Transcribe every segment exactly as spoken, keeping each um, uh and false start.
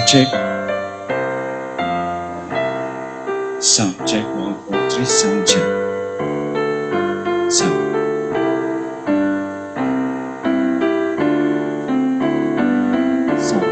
Check. Sound check, one, two, three, sound check. Sound. Sound.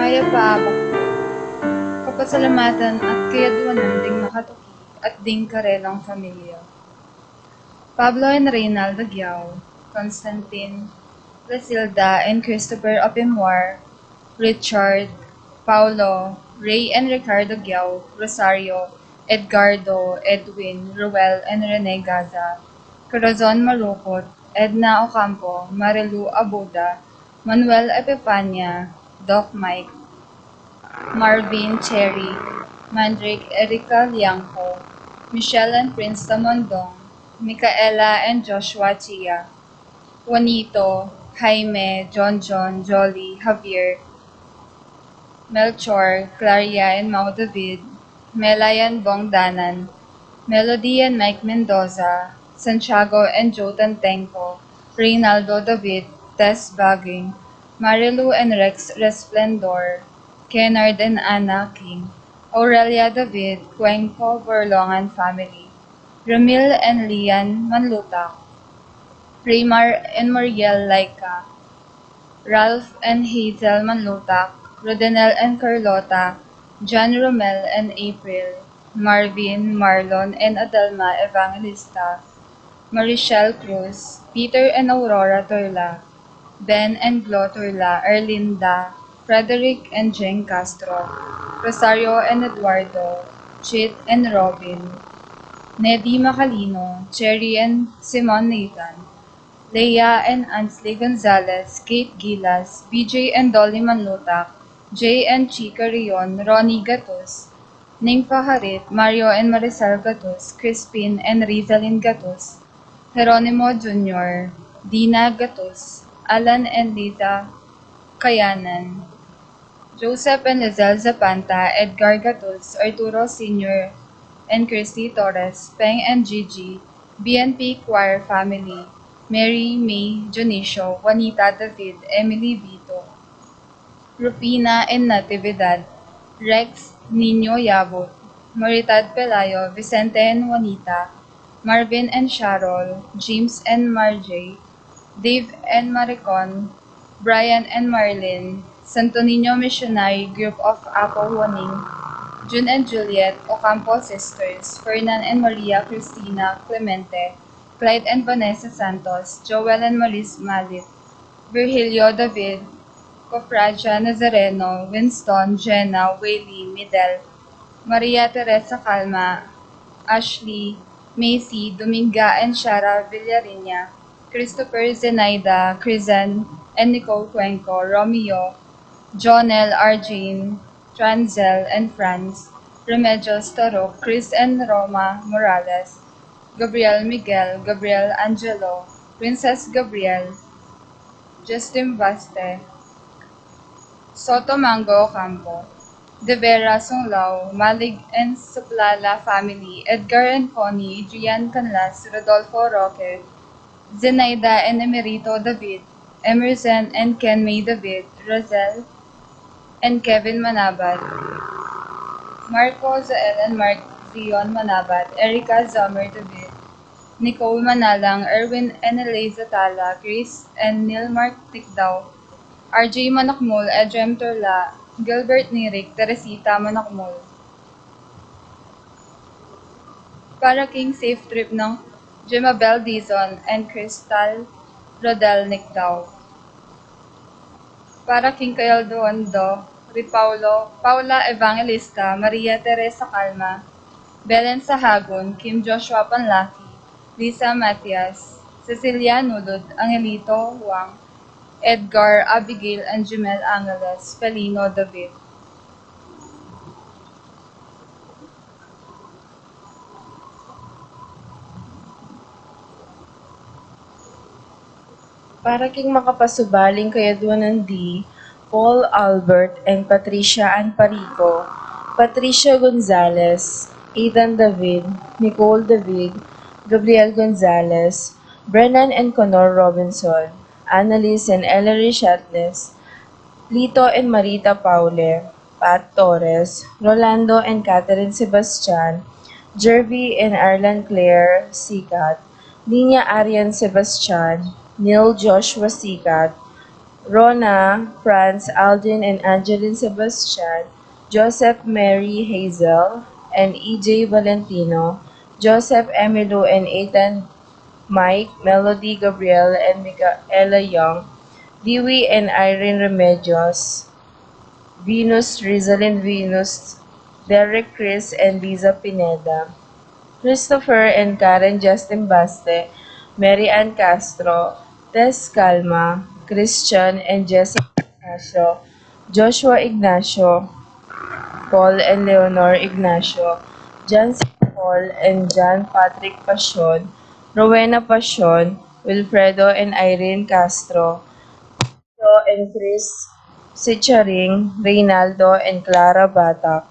Kaya pa abak kapasalamatan at kayaduanan ding makatuki at ding karelang familia. Pablo and Reynalda Giao, Constantine, Plasilda and Christopher Opimwar, Richard, Paulo, Ray and Ricardo Giao, Rosario, Edgardo, Edwin, Ruel and Rene Gaza, Corazon Marukut, Edna Ocampo, Marilu Abuda, Manuel Epifania, Doc Mike, Marvin Cherry, Mandrick Erica Liangco, Michelle and Prince Tamondong, Micaela and Joshua Chia, Juanito, Jaime, John John, Jolly, Javier, Melchor, Claria and Mau David, Melayan Bong Danan, Melody and Mike Mendoza, Santiago and Joe Tantenco, Reynaldo David, Tess Baging, Marilu and Rex Resplendor, Kennard and Anna King, Aurelia David, Cuenco Borlongan family, Ramil and Lian Manlutak, Raymar and Muriel Laika, Ralph and Hazel Manlutak, Rodenel and Carlota, John Romel and April, Marvin, Marlon and Adelma Evangelista, Marichelle Cruz, Peter and Aurora Turla, Ben and Glo Turla, Erlinda, Frederick and Jane Castro, Rosario and Eduardo, Chit and Robin, Nedi Macalino, Cherry and Simon Nathan, Leia and Ansley Gonzalez, Kate Gilas, B J and Dolly Manlutak, Jay and Chica Rion, Ronnie Gatus, Nympha Harit, Mario and Maricel Gatus, Crispin and Rizalin Gatus, Jeronimo Junior, Dina Gatus, Alan and Liza Kayanan, Joseph and Lizelle Zapanta, Edgar Gatus, Arturo Senior and Christy Torres, Peng and Gigi, B N P Choir family, Mary May Dionisio, Juanita David, Emily Vito, Rufina and Natividad, Rex Nino Yabut, Maritad Pelayo, Vicente and Juanita, Marvin and Sharol, James and Marjay, Dave and Maricon, Brian and Marlin, Santo Niño Missionary Group of Apo Huaning, June and Juliet, Ocampo Sisters, Fernan and Maria Cristina Clemente, Clyde and Vanessa Santos, Joel and Maris Malit, Virgilio David, Cofradia Nazareno, Winston, Jenna, Whaley, Midel, Maria Teresa Calma, Ashley, Macy, Dominga and Shara Villariña, Christopher, Zenaida, Crizen and Nicole Cuenco, Romeo, Jonel, Arjane, Tranzel and Franz, Remedios Taruk, Chris and Roma Morales, Gabriel Miguel, Gabriel Angelo, Princess Gabriel, Justin Baste, Soto Mango Ocampo, De Vera Sunglao, Malig and Suplala family, Edgar and Connie, Adrian Canlas, Rodolfo Roque, Zenaida and Emerito David, Emerson and Ken May David, Rosel and Kevin Manabat, Marco Zael and Mark Zion Manabat, Erica Zomer David, Nicole Manalang, Erwin and Eliza Tala, Grace and Neil Mark Tikdaw, R J Manakmul, Edrem Turla, Gilbert Nirik, Teresita Manakmul. Para king safe trip nang Jemabel Dizon and Crystal Rodel Nikdaw. Para king kayalduan do Ripaulo, Paula Evangelista, Maria Teresa Calma, Belen Sahagun, Kim Joshua Panlaki, Lisa Matias, Cecilia Nulud, Angelito Huang, Edgar, Abigail, and Jumel Angeles, Felino David. Para king makapasubaling kayaduanan di Paul Albert and Patricia Ann Parico, Patricia Gonzalez, Ethan David, Nicole David, Gabriel Gonzalez, Brennan and Connor Robinson, Annalise and Ellery Shatles, Lito and Marita Paule, Pat Torres, Rolando and Catherine Sebastian, Jervy and Arlan Claire Sigat, Nina Arian Sebastian, Neil Joshua Sigat, Rona, Franz, Aldin and Angeline Sebastian, Joseph, Mary, Hazel, and E J Valentino, Joseph, Emilio and Ethan, Mike, Melody, Gabriel and Michaela Young, Dewey and Irene Remedios, Venus, Rizalin Venus, Derek, Chris and Liza Pineda, Christopher and Karen Justin Baste, Mary Ann Castro, Tess Calma, Christian and Jessica Ignacio, Joshua Ignacio, Paul and Leonor Ignacio, Johnson Paul and John Patrick Pasion, Rowena Pasion, Wilfredo and Irene Castro, Joe and Chris Sicharing, Reynaldo and Clara Batak,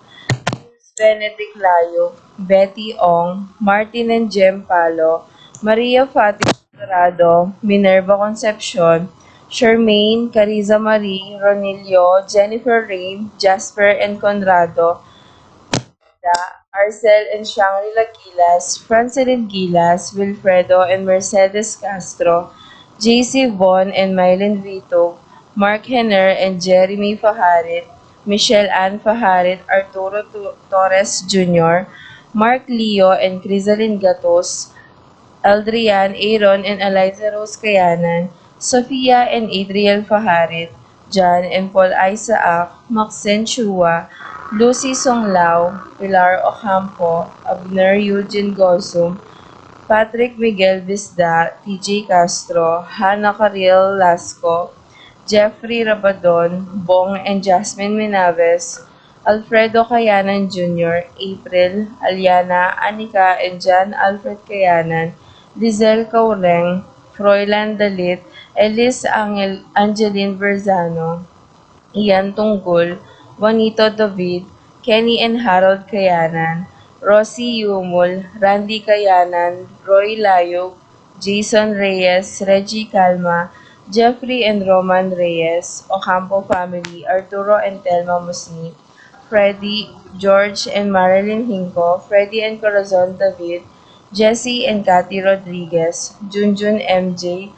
Benedict Layo, Betty Ong, Martin and Jem Palo, Maria Fatima Dorado, Minerva Concepcion, Charmaine, Cariza Marie, Ronilio, Jennifer Rain, Jasper and Conrado, Arcel and Shangri-La Gilas, Francelin Gilas, Wilfredo and Mercedes Castro, J C Von and Mylene Vito, Mark Henner and Jeremy Fajarit, Michelle Ann Fajarit, Arturo Tu- Torres Junior, Mark Leo and Crisalin Gatos, Aldrian, Aaron and Eliza Rose Kayanan, Sofia and Adriel Fajarit, John and Paul Isaac, Maxine Chua, Lucy Songlao, Pilar Ocampo, Abner Eugene Gozum, Patrick Miguel Visda, T J Castro, Hannah Caril Lasco, Jeffrey Rabadon, Bong and Jasmine Minaves, Alfredo Kayanan Junior, April, Aliana, Anika and John Alfred Kayanan, Lizelle Caureng, Froilan Dalit, Elis Angel, Angeline Verzano, Ian Tunggul, Juanito David, Kenny and Harold Kayanan, Rosie Yumul, Randy Kayanan, Roy Layog, Jason Reyes, Reggie Calma, Jeffrey and Roman Reyes, Ocampo family, Arturo and Telma Musni, Freddy, George and Marilyn Hinco, Freddy and Corazon David, Jesse and Cathy Rodriguez, Junjun M J,